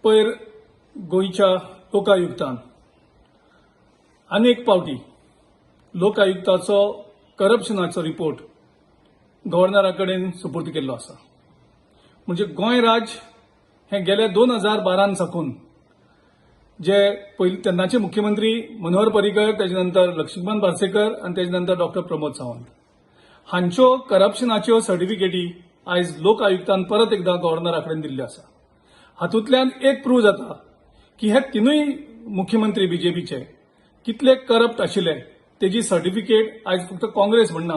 पयर गोंयच्या लोकायुक्तान अनेक पावटी लोकायुक्ताचो करप्शनाचो रिपोर्ट गव्हर्नरा कडेन सुपूर्द केल्लो आसा. म्हणजे गोंय राज्य हें गेल्या 2012 साकून जे पयलीं तेन्नाचे मुख्यमंत्री मनोहर पर्रीकर, तेजे नंतर लक्ष्मण पार्सेकर आनी तेजे नंतर डॉक्टर प्रमोद सावंत हांच्यो करप्शनाच्यो सर्टिफिकेटी आयज लोक आयुक्तान परत एकदां गव्हर्नरा कडेन दिल्ल्यो आसा. हातूंतल्यान एक प्रूव जाता की हे तिनूय मुख्यमंत्री बीजेपीचे कितले करप्ट आशिल्ले तेजी सर्टिफिकेट आयज फक्त काँग्रेस म्हणना,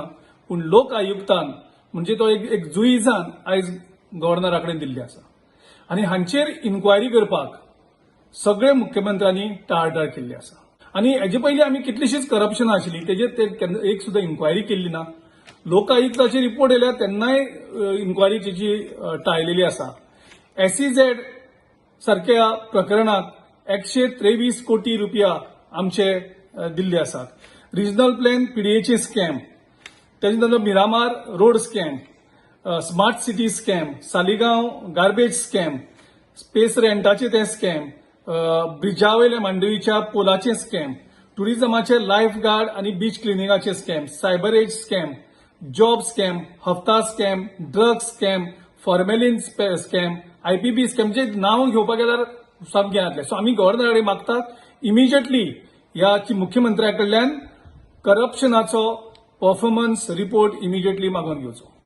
पूण लोक आयुक्तान, म्हणजे तो एक जुईजान आयज गव्हर्नरा कडेन दिल्ली आसा आनी हांचेर इन्क्वायरी करपाक सगळे मुख्यमंत्र्यांनी टाळटाळ केल्ली आसा. आनी हेजे पयलीं आमी कितलीशीच करप्शनां आशिल्ली, तेजेर ते केन्ना एक सुद्दां इन्क्वायरी केल्ली ना. लोकायुक्ताचे रिपोर्ट येयल्या तेन्नाय इन्क्वायरी तेजी टाळलेली आसा. एसईझेड सारक्या प्रकरणात 123 कोटी रुपया आमचे दिल्ले आसात. रिजनल प्लॅन पीडीएचे स्कॅम, तेजे नंतर Miramar road scam, smart city scam, Saligao garbage scam, space रेंटाचे ते स्कॅम, ब्रिजा वयले मांडवीच्या पोलाचे स्कॅम, टुरिझमाचे लायफ गार्ड आनी beach क्लिनिंगाचे scam, cyber age scam, job scam, हफ्ता scam, drug scam, formalin scam, IPP scam, जे नांव घेवपाक गेल्यार सामकें जातलें. सो आमी गव्हर्नरा कडेन मागतात, इमिजिएटली ह्या मुख्यमंत्र्या कडल्यान करप्शनाचो परफॉर्मन्स रिपोर्ट इमिजिएटली मागोवन घेवचो.